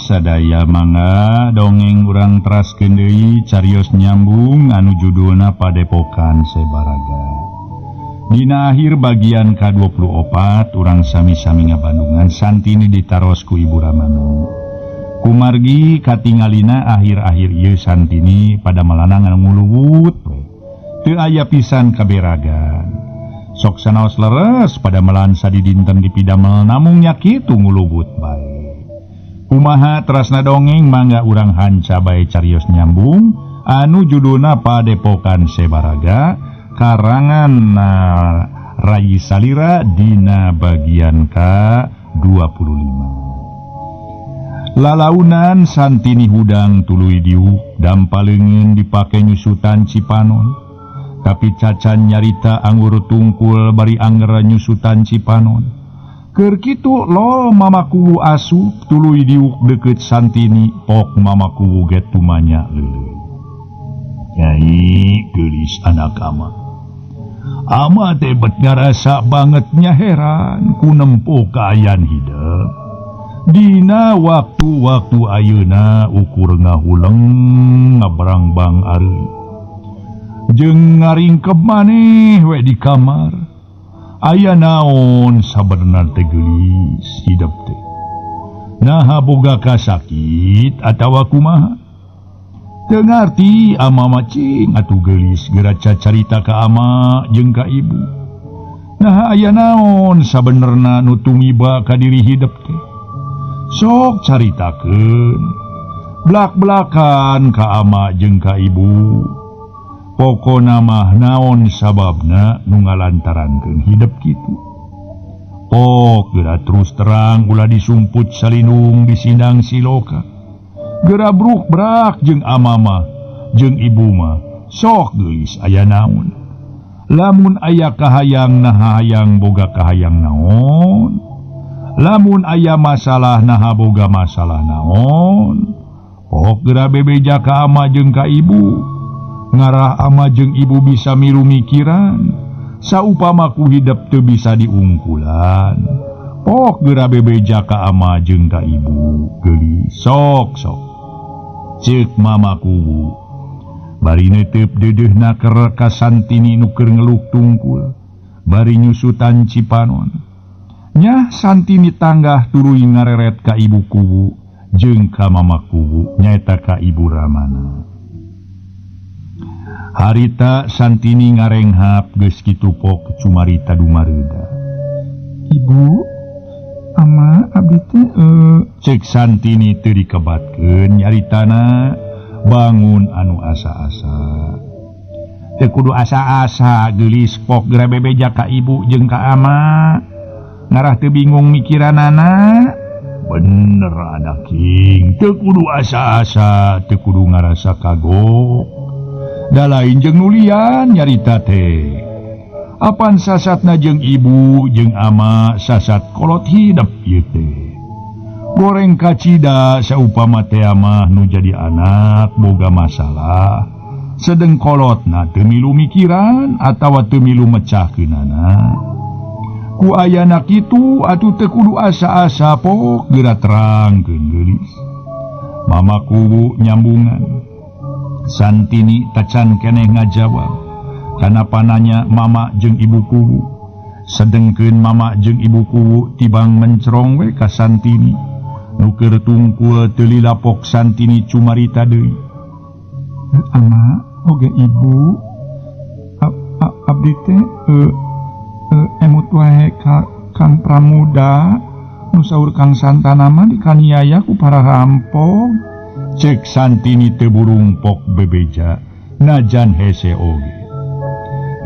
Sadaya mangga dongeng urang teraskeun deui carios nyambung anu judulna Padepokan Sebaraga. Dina akhir bagian ka-24 urang sami-sami ngabandungan Santini ditaros ku Ibu Ramana. Kumargi katingalina akhir-akhir ieu Santini pada malanang nguluwut we. Teu aya pisan kaberagan. Sok sanaos leres pada melan sadidinten dipidamel namung nya kitu nguluwut bae. Kumaha terasna dongeng mangga urang hanca bae carios nyambung anu judulna Padepokan Sebaraga karangan Rai Salira dina bagian ka-25. Lalaunan Santini hudang tuluy diuk dampaleungeun dipake nyusutan Cipanon. Tapi cacan nyarita anggur tungkul bari angger nyusutan Cipanon. Keur kitu lo mamaku asup tuluy diuk deukeut Santini pok mamaku ge tumanya leuleut. Nyai geulis anak ama. Ama teh bet ngarasa banget nya heran ku nempo kaayaan hideung. Dina waktu-waktu ayeuna ukur ngahuleng ngabrangbang areuy. Jeung ngaringkep maneh we di kamar. Aya naon sabenerna teh geulis hidup teh. Naha boga kasakit atawa kumaha? Teu ngarti ama macing atuh geulis geura cacarita ka ama jeung ka ibu. Naha aya naon sabenerna nu tumiba ka diri hidup teh. Sok caritakeun blak-blakan ka ama jeung ka ibu. Pokona mah naon sababna nu ngalantarankeun hidup kitu. Pok geura terus terang ulah disumput salinung di sindang siloka. Geura bruk-brak jeung amama jeung ibu mah sok geulis aya naon. Lamun aya kahayang naha hayang boga kahayang naon. Lamun aya masalah naha boga masalah naon. Pok geura bebeja ka ama jeung ka ibu. Ngarah ama jeung ibu bisa milu mikiran. Saupama ku hidup teu bisa diungkulan. Pok geura bebeja ka ama jeung ka ibu. Geulis sok sok. Ceuk mama kuwu. Bari neuteup deudeuhna keur ka Santini nu keur ngeluk tungkul. Bari nyusutan Cipanon. Nyah Santini tanggah tuluy ngareret ka ibu kuwu jeung ka mama kuwu nyaeta ka Ibu Ramana. Harita Santini ngarenghap geus kitu pok cumarita dumareuda. Ibu, ama abdi teh Cek Santini teu dikebatkeun nyaritana bangun anu asa-asa. Teu kudu asa-asa geulis pok geura bebeja ka ibu jeung ka ama. Ngarah teu bingung mikiranana. Bener anak king, teu kudu asa-asa, teu kudu ngarasa kagok. Da lain jeung nulian nyarita teh. Apan sasatna jeung ibu jeung ama sasat kolot hidep ieu teh. Goreng kacida saupama teh mah nu jadi anak boga masalah. Sedeng kolotna teu milu mikiran atawa teu milu mecahkeunana. Ku ayana kitu atuh teu kudu asa-asa pok geura terangkeun geulis. Mama kuwu nyambungan. Santini tacan keneh ngajawab. Kanapa nanya mama jeung ibu kuwu. Sedengkeun mama jeung ibu kuwu tibang mencerong we ka Santini. Nu keur tungkul teu lilapok Santini cumarita deui. Ama oge ibu abdi teh emut wae ka Kang Pramuda nu saur Kang Santana mah dikaniaya ku para rampok. Cek Santini teu burung pok bebeja najan hese oge.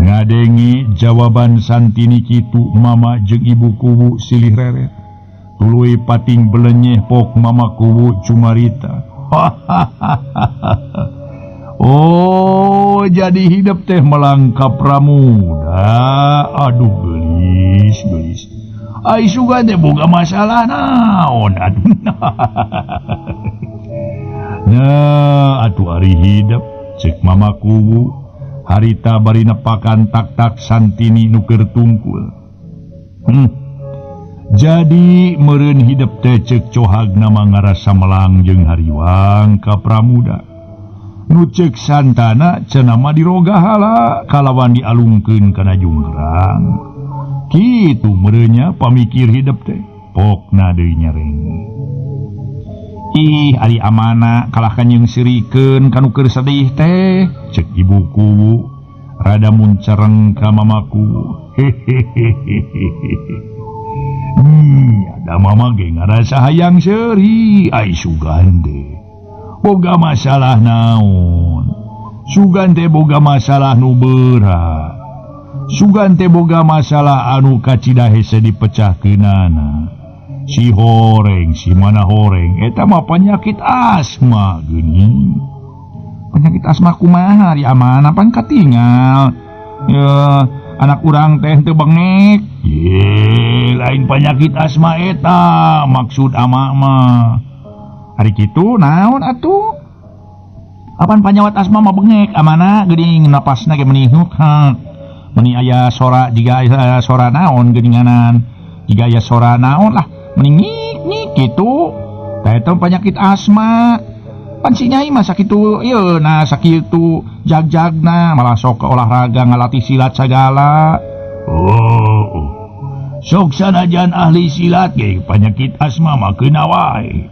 Ngadengi jawaban Santini kitu mama jeung ibu kuwu silih reret. Tuluy pating belenyeh pok mama kuwu cumarita. Oh, jadi hidup teh melangkap Pramuda. Aduh geulis geulis. Ai sugan teh boga masalah naon aduh. Nah, atuh ari hidup cek mama kuwu. Harita bari nepakan tak-tak Santini nu keur tungkul. Jadi meureun hidep teh ceuk cohagna mah ngarasa melang jeung hariwang ka Pramuda. Nu ceuk Santana cenah mah dirogahala kalawan dialungkeun kana jungkrang. Kitu meureun nya pamikir hidep teh pokna deui nyareng. Ih ari amana kalah kanyeung sirikeun ka nu keur sedih teh ceuk ibu kuwu rada muncereng ka mamaku. Hehehehe. Ada mama ge ngarasa hayang seuri ai sugan teh boga masalah naon, sugan teh boga masalah nu berat, sugan teh boga masalah anu kacida hese dipecahkeunana. Si horeng si mana horeng eta mah penyakit asma geuning. Penyakit asma kumaha ari amana pan katingal ya anak urang teh teu bengek. Ye, lain penyakit asma eta maksud ama mah. Ari kitu naon atuh? Apan panyawat asma mah bengek amana geuning napasna ge meuni huk-hak. Meuni aya sora jiga aya sora naon geuninganan. Jiga aya sora naon lah meuni ngik-ngik kitu. Tah eta penyakit asma. Pan si Nyai mah sakitu ieu na sakitu jag-jagna malah sok olahraga ngalatih silat sagala. Oh, sok sanajan ahli silat ge penyakit asma mah keuna wae.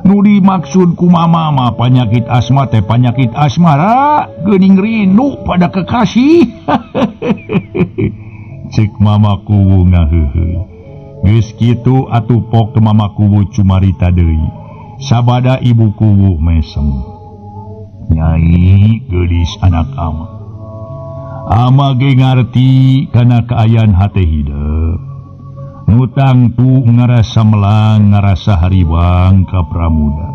Nu dimaksud ku mama mah penyakit asma teh penyakit asmara geuning rindu pada kekasih. Cek mama kuwu ngaheuheuy. Geus kitu atuh pok mama kuwu cumarita deui. Sabada ibu kuwu mesem. Nyai geulis anak ama. Ama ge ngarti kana kaayaan hate hidep. Nu tangtu ngarasa melang ngarasa hariwang ka Pramuda.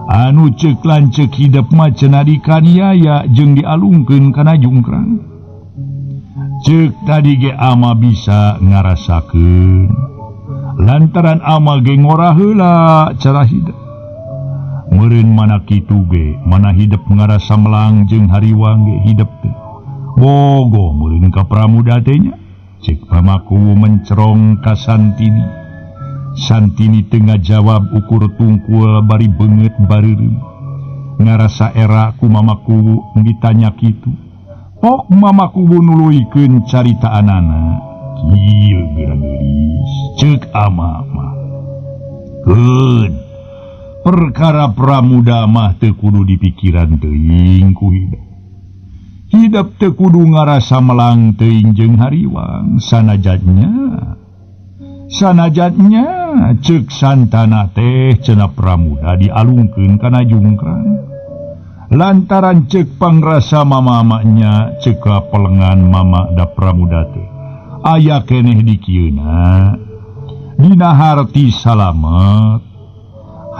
Anu ceuk lanceuk hidep mah cenah dikaniaya jeung dialungkeun kana jungkrang. Ceuk tadi ge ama bisa ngarasakeun. Lantaran ama ge ngora heula cara hidep. Meureun mana kitu ge mana hidep ngarasa melang jeung hariwang ge hidep teh. Bogo meureun ka Pramuda teh nya. Cek mamaku mencerong ka Santini. Santini teu ngajawab ukur tungkul bari beungeut bareureum. Ngarasa era ku mamaku ditanya kitu. Pok mamaku nuluykeun caritaanana. Kieu geura geulis ceuk ama mah. Keun perkara Pramuda mah teu kudu dipikiran teuing ku hidep. Hidep teu kudu ngarasa melang teuing jeung hariwang sanajannya. Sanajannya ceuk Santana teh cenah Pramuda dialungkeun kana jungkrang. Lantaran ceuk pangrasa mama-mamanya ceuk pelengan mama da Pramuda teh aya keneh dikieuna dina harti salamet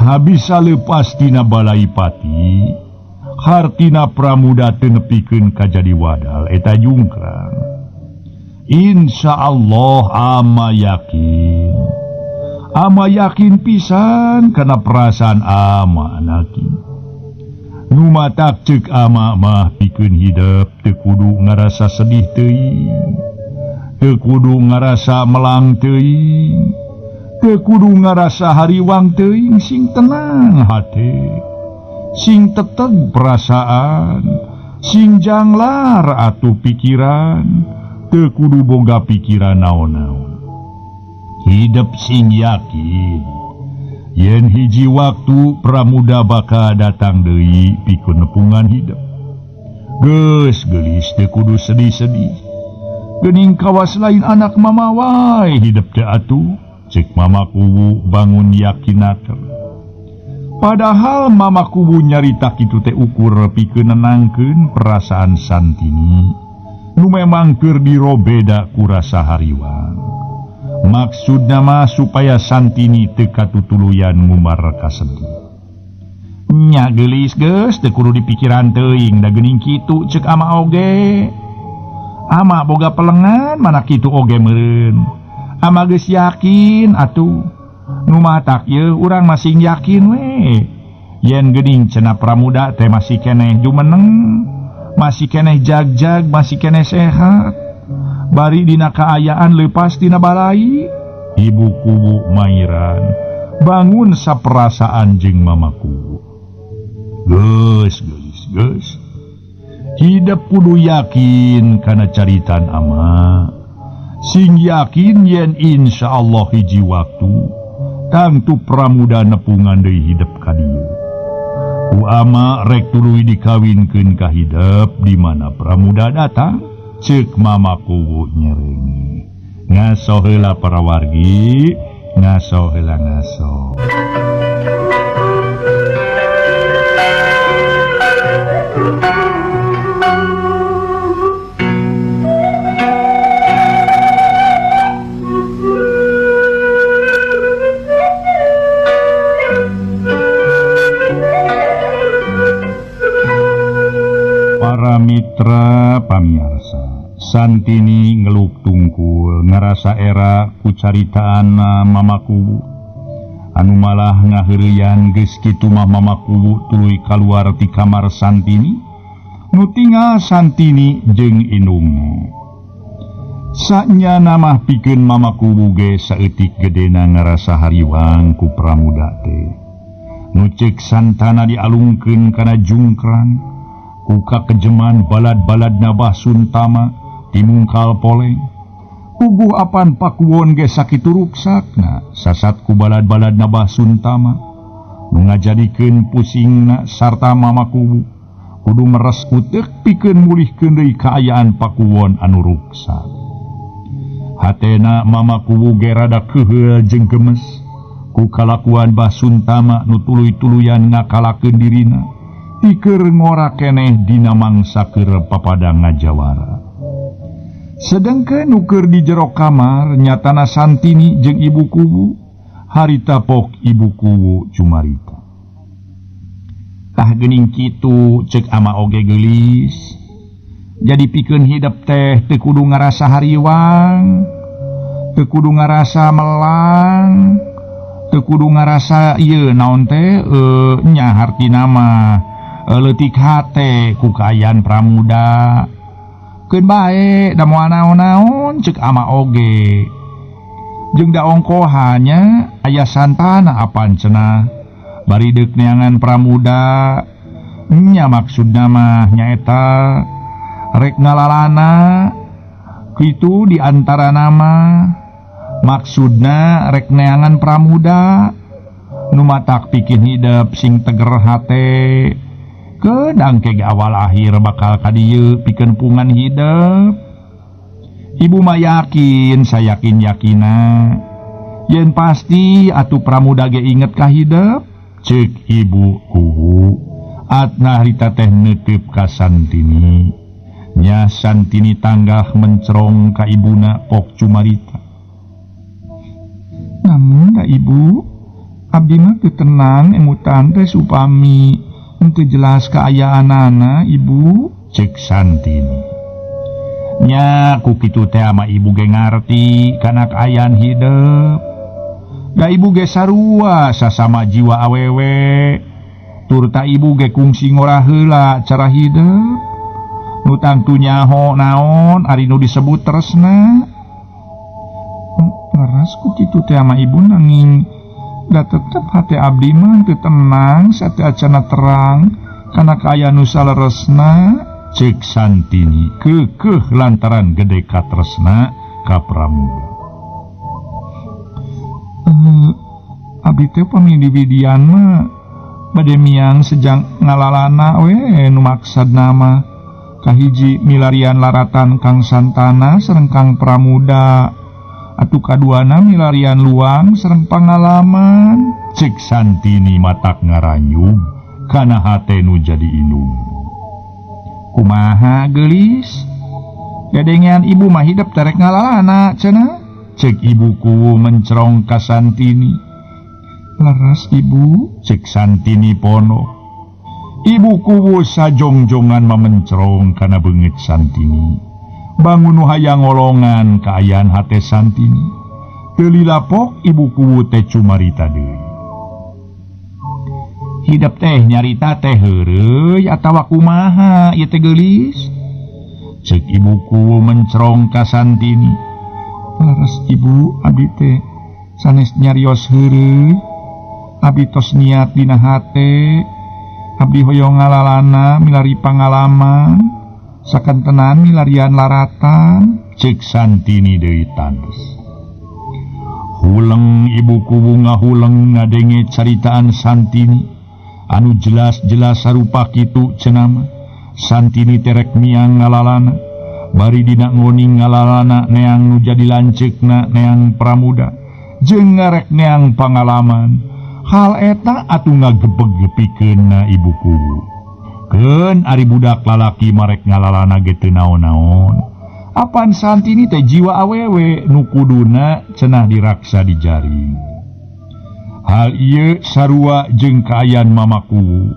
habisa leupas tina balai pati hartina Pramuda teu nepikeun ka jadi wadal eta jungkrang. Insyaallah ama yakin. Ama yakin pisan kana perasaan ama anaki. Nu matak ceuk ama mah pikeun hidep teu kudu ngarasa sedih teuing. Teu kudu ngarasa melang teuing. Teu kudu ngarasa hariwang teuing, sing tenang hate. Sing teteg perasaan, sing janglar atuh pikiran, teu kudu boga pikiran naon-naon. Hidep sing yakin yen hiji waktu Pramuda bakal datang deui pikeun nepungan hidep. Geus geulis teu kudu sedih-sedih. Geuning kawas lain anak mama wae hidep teh atuh. Cek mama kuwu bangun yakinaker. Padahal mama kuwu nyarita kitu teh ukur pikeun nenangkeun perasaan Santini nu memang keur dirobeda ku rasa hariwang. Maksudna mah supaya Santini teu katutuluyan ngumbar kasedih. Nya geulis geus teu kudu dipikiran teuing da geuning kitu ceuk ama oge. Ama boga pelengan mana kitu oge meureun. Ama geus yakin atuh. Nu matak ieu urang masing yakin we. Yen geuning cenah Pramuda teh masih keneh jumeneng, masih keneh jag-jag, masih keneh sehat. Bari dina kaayaan leupas tina balai. Ibu kuwu mairan bangun saperasaan jeung mama kuwu. Geus geus geus. Hidup kudu yakin kana caritan ama. Sing yakin yen insyaallah hiji waktu tangtu Pramuda nepungan deui hidep ka dieu. Ku ama rek tuluy dikawinkeun ka hidep di mana Pramuda datang ceuk mama kuwu nyerenge. Ngaso heula para wargi, ngaso heula ngaso. Para mitra pamiarsa, Santini ngeluk tungkul ngarasa era ku caritaan mama kuwu anu malah ngaheureuyan geus kitu mah mama kuwu tuluy kaluar ti kamar Santini nu tinggal Santini jeung indungna. Sanyana mah pikeun mama kuwu ge saeutik gedena ngarasa hariwang ku Pramuda teh. Nu ceuk Santana dialungkeun kana jungkrang ku kakejeman balad-balad nabah Suntama timungkal poleng. Puguh apan Pakuwon ge sakitu ruksakna sasat ku balad-balad nabah Suntama nu ngajadikeun pusingna sarta mama kuwu kudu meres uteuk pikeun mulihkeun deui kaayaan Pakuwon anu ruksak. Hatena mama kuwu ge rada keuheul jeung gemes ku kalakuan Bah Suntama nu tuluy-tuluyan ngakalakeun dirina pikir ngora keneh dina mangsa keur papadang ngajawara. Sedengkeun nu keur di jero kamar nyatana Santini jeung ibu kuwu harita pok ibu kuwu cumarita. Tah geuning kitu ceuk ama oge geulis. Jadi pikeun hidep teh teu kudu ngarasa hariwang, teu kudu ngarasa melang, teu kudu ngarasa ieu naon teh nya hartina mah leutik hate ku kaayaan Pramuda. Keun bae da moal naon-naon ceuk ama oge. Jeung da ongkohannya aya Santana apan cenah bari deuk neangan Pramuda. Nya maksudna mah nyaeta rek ngalalana kitu di antara nama maksudna rek neangan Pramuda nu matak pikeun hidep sing teger hate. Kedang ke awal akhir bakal ka dieu pikeun pungan hidep. Ibu mah yakin, sayakin yakina yen pasti atuh Pramuda ge inget ka hidep ceuk ibu kuwu. Atna harita teh neuteup ka Santini. Nya Santini tanggah mencerong ka ibuna pok cumarita. Namun da ibu, abdi mah teu tenang emutan teh supami henteu jelas kaayaanana ibu, ceuk Santini. Nya ku kitu teh ama ibu ge ngarti kana kaayaan hidep. Da ibu ge sarua sasama jiwa awewe. Turta ibu ge kungsi ngora heula cara hidep. Nu tangtu nyaho naon ari nu disebut tresna. Leres ku kitu teh ama ibu nanging da tetep hate abdi mah teu tenang sate acana terang kana kaayaan nu saleresna, ceuk Santini keukeuh lantaran gede katresna ka Pramuda. Abdi teh pami diwidian mah bade miang sejang ngalalana we nu maksudna mah kahiji milarian laratan Kang Santana sareng Kang Pramuda. Atuh kaduana milarian luang sareng pangalaman, ceuk Santini matak ngaranyug kana hate nu jadi indung. Kumaha geulis? Gadengean ibu mah hidep terek ngalalana cenah, ceuk ibu kuwu mencerong ka Santini. Leres ibu, ceuk Santini pono. Ibu kuwu sajongjongan mamencerong kana beungeut Santini. Bangun nu hayang ngolongan kaayaan hate Santini. Teu lilapok ibu kuwu teh cumarita deui. Hidep teh nyarita teh heureuy atawa kumaha ieu teh geulis? Ceuk ibu kuwu mencerong ka Santini. Leres ibu, abdi teh Sanes nyarios heureuy abdi tos niat dina hate abdi hoyong ngalalana milari pangalaman sakantenan milarian laratan cek Santini deui tandes. Huleng ibu kuwu ngahuleng ngadenge caritaan Santini anu jelas-jelas sarupa kitu cenama. Santini terek miang ngalalana bari dina nguning ngalalana neang nu jadi lanceukna neang pramuda jeung ngarek neang pangalaman. Hal eta atuh ngagebeg-gepikeunna ibu kuwu. Keun ari budak lalaki marek ngalalana ge teu naon-naon. Apan Santini teh jiwa awewe nu kuduna cenah diraksa di jaring. Hal ieu sarua jeung kaayaan mama kuwu.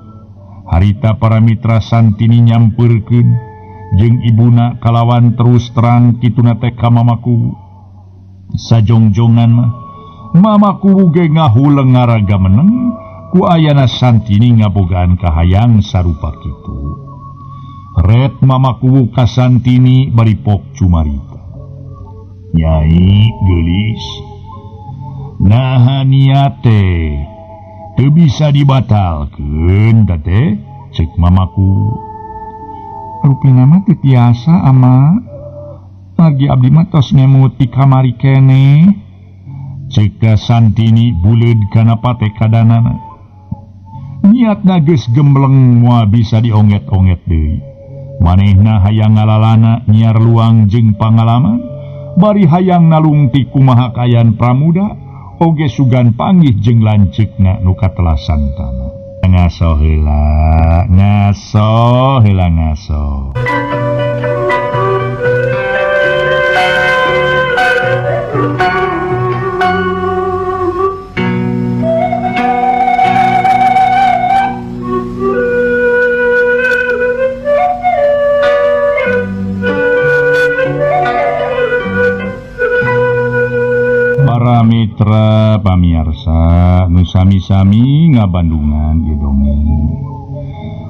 Harita para mitra Santini nyampeurkeun jeung ibuna kalawan terus terang kituna teh ka mama kuwu. Sajongjongan mah mama kuwu ge ngahuleng ngaraga meneng ku ayana Santini ngabogaan kahayang sarupa kitu. Ret mama kuwu ka Santini bari pok cumarita. Nyai geulis, naha niat teh teu bisa dibatalkeun teh cek mamaku. Rupina mah teu tiasa ama lagi abdi mah tos ngemut di kamari keneh cek Santini buleud kana pate kadanana. Niatna geus gembleng moal bisa dionget-onget deui. Manehna hayang ngalalana nyiar luang jeung pangalaman bari hayang nalungtik kumaha kaayaan pramuda oge sugan panggih jeung lanceukna nu katelasan tanah. Ngaso heula, ngaso heula ngaso. Para mitra pamiarsa nu sami-sami ngabandungan ieu dongeng.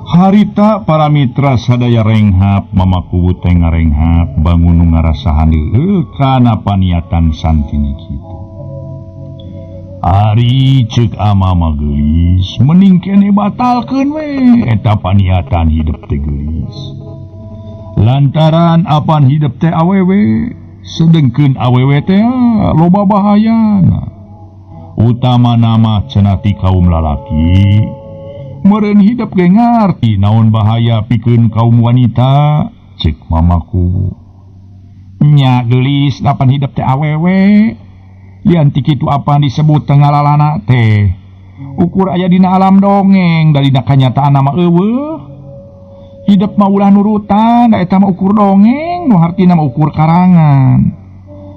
Harita para mitra sadaya renghap mama kuwu teh ngarenghap bangun nu ngarasahan heueuh kana paniatan Santini kitu. Ari ceuk ama mah geulis mending keneh batalkeun we eta paniatan hidep teh geulis. Lantaran apan hidep teh awewe sedengkeun awewe teh loba bahayana. Utama nama cenah ti kaum lalaki meureun hidep ge ngarti naon bahaya pikeun kaum wanita cek mamaku. Nya geulis lapan hidep teh awewe lian ti kitu apan disebut teh ngalalana teh ukur aya dina alam dongeng da dina kanyataan mah eueuh. Hidep mah ulah nurutan da eta mah ukur dongeng nu hartina mah ukur karangan.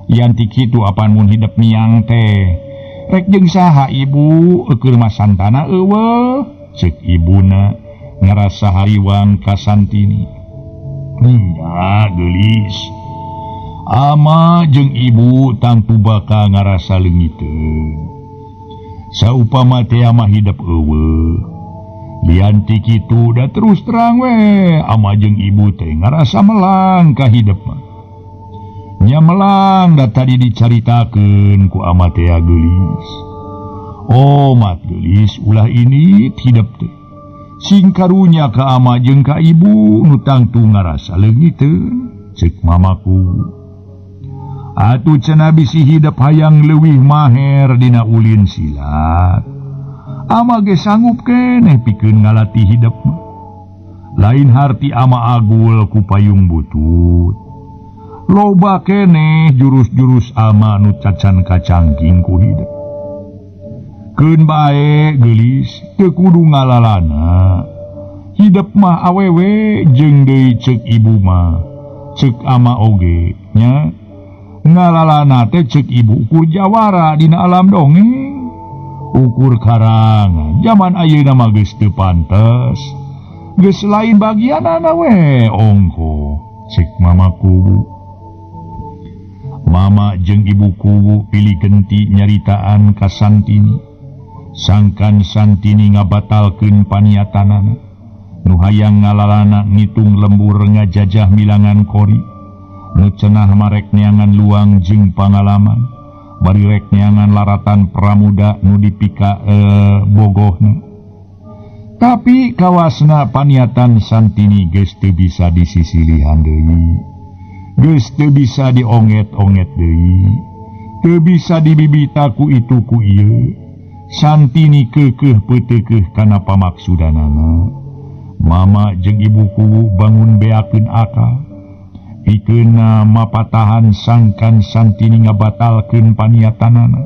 Lian ti kitu apan mun hidep miang teh rek jeung saha ibu eukeun mah santana eueuh cek ibuna ngarasa hariwang ka Santini. Nya geulis ama jeung ibu tangtu bakal ngarasa leungiteun. Saupama teh mah hidep eueuh. Lian ti kitu da terus terang we ama jeung ibu teh ngarasa melang ka hidep mah. Nya melang da tadi dicaritakeun ku ama teh geulis. Oh mat geulis ulah ini hidep teh. Sing karunya ka ama jeung ka ibu nu tangtu ngarasa leungiteun cek mamaku. Atuh cenah bisi hidep hayang leuwih maher dina ulin silat. Ama ge sanggup keneh pikeun ngalatih hidep mah. Lain harti ama agul ku payung butut. Loba keneh jurus-jurus ama nu cacan kacangking ku hidep. Keun bae geulis teu kudu ngalalana. Hidep mah awewe jeung deui ceuk ibu mah. Ceuk ama oge nya ngalalana teh ceuk ibu ukur jawara dina alam dongeng. Ukur karangan zaman ayeuna mah geus teu pantes. Geus lain bagianana we ongko cek mama kuwu. Mama jeung ibu kuwu pilih genti nyaritaan ka Santini. Sangkan Santini ngabatalkeun paniatanana. Nu hayang ngalalana ngitung lembur ngajajah milangan kori. Nu cenah marek neangan luang jeung pangalaman. Bari rek neangan laratan pramuda nu dipika bogohna. Tapi kawasna paniatan Santini geus teu bisa disisilihan deui. Geus teu bisa dionget-onget deui. Teu bisa dibibita ku itu ku ieu. Santini keukeuh peuteukeuh kana pamaksudanana. Mama jeung ibu kuwu bangun beakeun akal. Pikeunna mapatahan sangkan Santini ngabatalkeun paniatanana.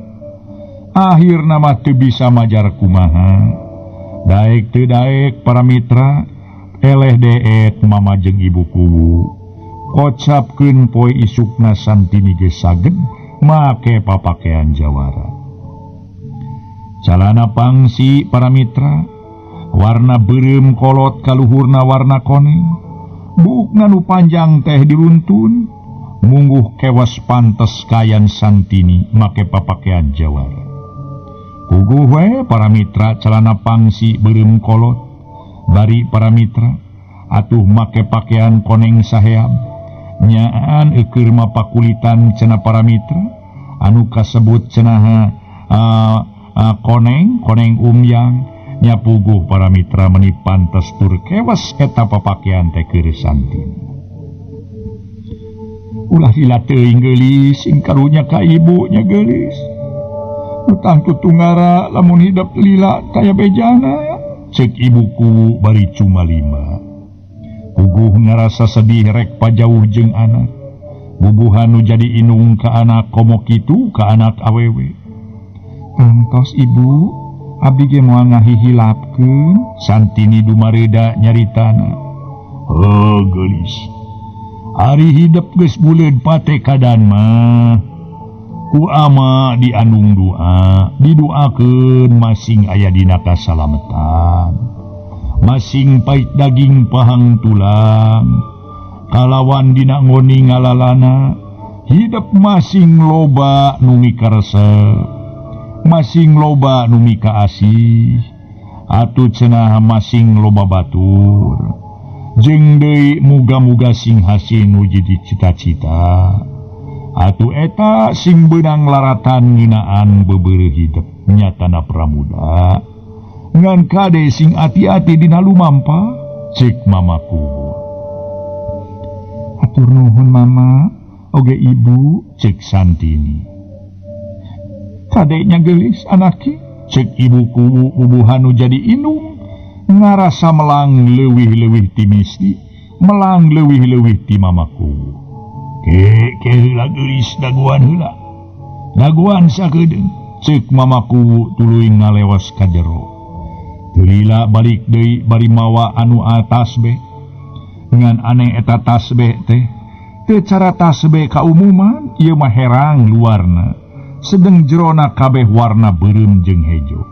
Akhirna mah teu bisa majar kumaha. Daek teu daek para mitra, eleh deet mama jeung ibu kuwu. Kocapkeun poe isukna Santini geus saged make papakean jawara. Calana pangsi para mitra, warna beureum kolot kaluhurna warna koneng. Buukna nu panjang teh diruntun, mungguh kewas pantes kayan Santini make papakean jawara. Puguh we para mitra celana pangsi beureum kolot, bari para mitra atuh make pakaian koneng saheab. Nyaan eukeur mapakulitan cenah para mitra anu kasebut cenah koneng koneng umyang. Nya puguh para mitra meni pantes tur kewas eta papakean teh keur Santini. Ulah lila teuing geulis sing karunya ka ibu nya geulis. Nu tangtu tunggara lamun hidep lila taya bejana. Cek ibuku bari cuma lima. Puguh ngarasa sedih rek pajauh jeung anak. Bubuhan nu jadi inung ka anak komo kitu ka anak awewe. Tangtos ibu, abdi ge moal ngahihilapkeun. Santini dumareda nyaritana. Heuh geulis. Ari hidep geus buleud patekadan mah. Ku ama diandung doa, didoakeun masing aya dina kasalametan. Masing pait daging pahang tulang. Kalawan dina ngoni ngalalana, hidep masing loba nu mikaresep. Masing loba nu mikaasih, atuh cenah masing loba batur. Jeung deui muga-muga sing hasil nu jadi cita-cita. Atuh eta sing beunang laratan nginaan bebeureuh hidep nyatana pramuda. Ngan kade sing ati-ati dina lumampa, cek mamaku. Hatur nuhun mama, oge ibu, cek Santini. Kadenya geulis anaki, cek ibuku bubuhan nu jadi inung, ngarasa melang leuwih-leuwih ti misti, melang leuwih-leuwih ti mamaku. Ke heula geulis daguan heula. Daguan sakedeung, cek mamaku tuluy ngalewas ka jero. Teu lila balik deui bari mawa anu tasbeh. Ngan aneh eta tasbeh teh, teu cara tasbeh kaumuman, ieu mah herang luarna. Sedeng jerona kabeh warna beureum jeung hejo.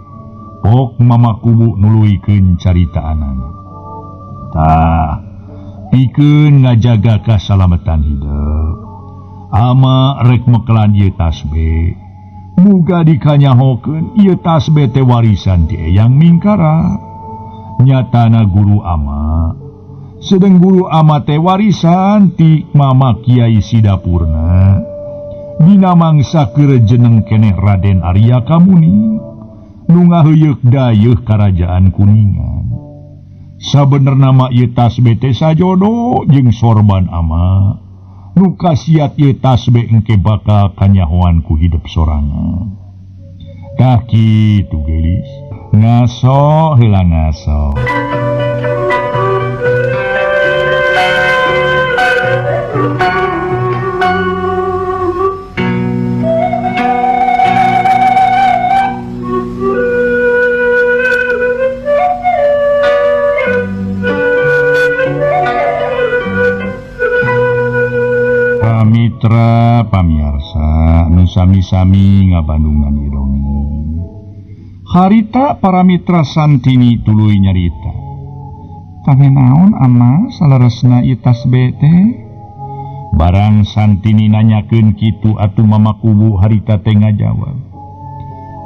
Pok mama kubu nuluykeun caritaanana. Tah, pikeun ngajaga kasalametan hidep. Ama rek mekelan ieu tasbeh. Muga dikanyahokeun ieu tasbeh teh warisan ti Eyang Mingkara. Nyatana guru ama. Sedeng guru ama teh warisan ti Mama Kiai Sidapurna. Dina mangsa keur jeneng keneh Raden Arya Kamuni nu ngaheuyeuk dayeuh karajaan Kuningan. Sabenerna mah ieu tasbeh teh sajodo jeung sorban ama. Nu kasiat ieu tasbeh engke bakal kanyahoan ku hidep sorangan. Tah kitu geulis. Ngaso heula ngaso. Mitra pamiarsa nu sami-sami ngabandungan ieu dongeng. Harita para mitra Santini tuluy nyarita. Tah naon ama saleresna ieu tasbeh teh? Barang Santini nanyakeun kitu atuh mama kubu harita teh ngajawab.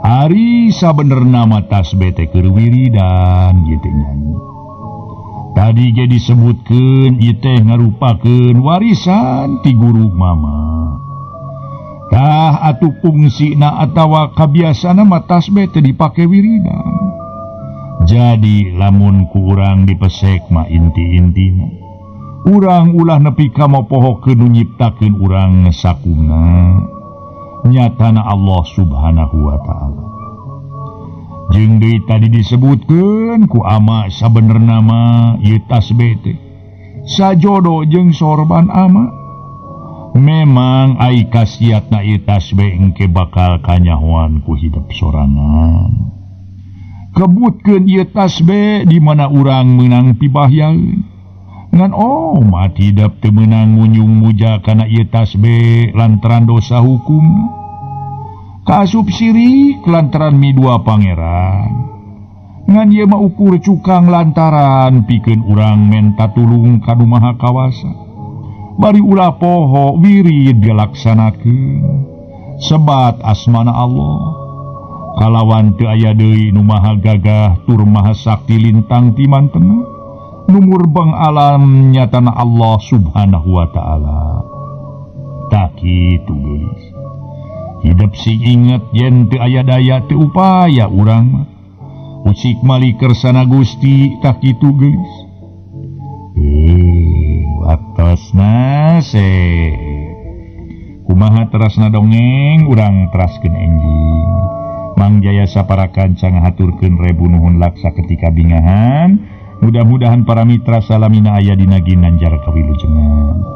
Ari sabenerna mah tasbeh teh keur wiridan ieu teh nyanyi. Tadi ge disebutkeun ieu teh ngarupakeun warisan ti guru mama. Tah atuh fungsina atawa kabiasana mah tasbih teu dipake wiridan. Jadi lamun ku urang dipesek mah inti-intina urang ulah nepi ka mopohokeun nu nyiptakeun urang sakumna nyatana Allah Subhanahu wa ta'ala. Jeung deui tadi disebutkeun ku ama sabenerna mah ieu tasbih teh sajodo jeung sorban ama. Memang ai khasiatna ieu tasbih engke bakal kanyahoan ku hidup sorangan. Kebutkeun ieu tasbih di mana urang meunang pibahyaeun. Ngan oh mati hidup teu meunang ngunjung muja kana ieu tasbih lantaran dosa hukum. Kaasup sirik lantaran midua pangeran. Ngan ieu mah ukur cukang lantaran pikeun urang menta tulung ka Nu Maha Kawasa. Bari ulah poho wirid dilaksanakeun sebat asmana Allah. Kalawan teu aya deui nu maha gagah tur maha sakti lintang ti mantena nu murbeng alam nyatana Allah Subhanahu wa ta'ala. Tak kitu geulis. Hidup sing inget yen teu aya daya teu upaya urang mah. Ucik mali kersana Gusti tak kitu geulis. Waktosna se kumaha terasna dongeng urang teraskeun enjing. Mang Jaya sapara kanca ngahaturkeun rebu nuhun laksa ketika bingahan. Mudah-mudahan para mitra salamina aya dina ginanjar kawilujengan.